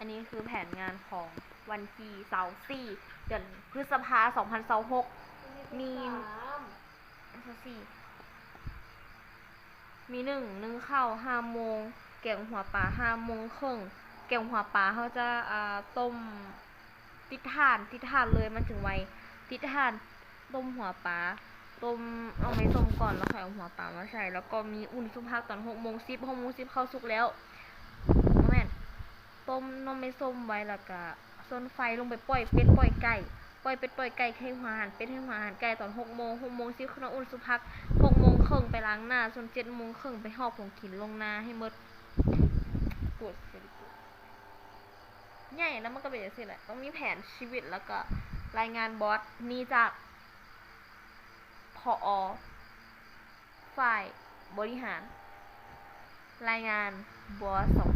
ນີ້ຄືແຜນງານຂອງວັນທີຊາວສີ່ ເດືອນພຶດສະພາ ສອງພັນຊາວຫົກ ມີ ຊາວສີ່ ມີ ໜຶ່ງ ໜຶ້ງເຂົ້າຫ້າໂມງ, ແກງຫົວປາຫ້າໂມງເຄິ່ງ. ແກງຫົວປາເຮົາຈະ ອ່າ ຕົ້ມ ຕິດຖ່ານ ຕິດຖ່ານເລີຍ ມັນຈຶ່ງໄວ. ຕິດຖ່ານ ຕົ້ມຫົວປາ ຕົ້ມໜໍ່ໄມ້ສົ້ມກ່ອນ ແລ້ວຄ່ອຍເອົາຫົວປາມາໃສ່. ແລ້ວກໍມີອຸ່ນຊຸບຜັກຕອນຫົກໂມງສິບ ຫົກໂມງສິບເຂົ້າສຸກແລ້ວ ບໍ່ແມ່ນ ຕົ້ມໜໍ່ໄມ້ສົ້ມໄວ້ ແລ້ວກະສ່ວນໄຟລົງໄປປ່ອຍເປັດປ່ອຍໄກ່ ປ່ອຍເປັດປ່ອຍໄກ່ ໃຫ້ຫົວອາຫານເປັດ ໃຫ້ຫົວອາຫານໄກ່ຕອນຫົກໂມງ ຫົກໂມງສິບຂຶ້ນມາອຸ່ນຊຸບຜັກ ຫົກໂມງເຄິ່ງໄປລ້າງໜ້າ ສ່ວນເຈັດໂມງເຄິ່ງໄປຫອບຂອງກິນລົງນາໃຫ້ໝົດ. ປວດ ໃຫຍ່ແລ້ວມັນກໍເປັນຈັ່ງຊີ້ແຫຼະ ຕ້ອງມີແຜນຊີວິດ ແລ້ວກໍລາຍງານບອສ ນີ້ຈາກ ຜອ ຝ່າຍບໍລິຫານ ລາຍງານບອສ ສອງ